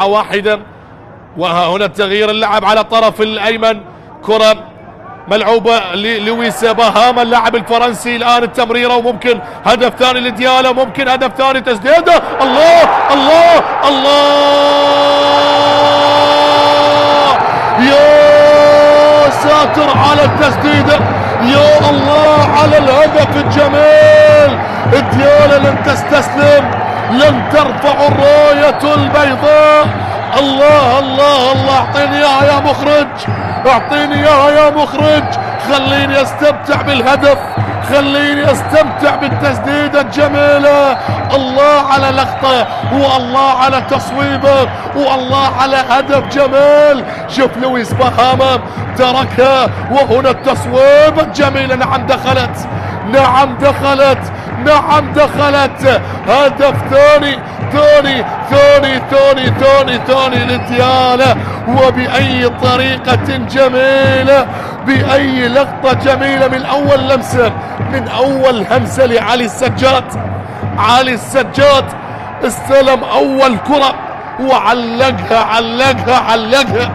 واحدا. وها هنا التغيير، اللعب على الطرف الايمن، كرة ملعوبة للويس باهاما اللاعب الفرنسي. الان التمريرة وممكن هدف ثاني لديالا، ممكن هدف ثاني، تسديدة، الله الله الله، يا ساتر على التسديدة، يا الله على الهدف الجميل. ديالا لن تستسلم، لن ترفع الراية البيضاء. الله الله الله، اعطيني اياها يا مخرج، اعطيني اياها يا مخرج، خليني استمتع بالهدف، خليني استمتع بالتسديدة الجميلة. الله على لقطة، والله على تصويبه، والله على هدف جميل. شوف لويس باهاما تركها، وهنا التصويب الجميلة. نعم دخلت، نعم دخلت، نعم دخلت. هدف ثاني ثاني ثاني ثاني ثاني ثاني لديالا، وبأي طريقة جميلة، بأي لقطة جميلة، من أول لمسة، من أول همسة لعلي السجاد. علي السجاد استلم أول كرة وعلقها علقها علقها.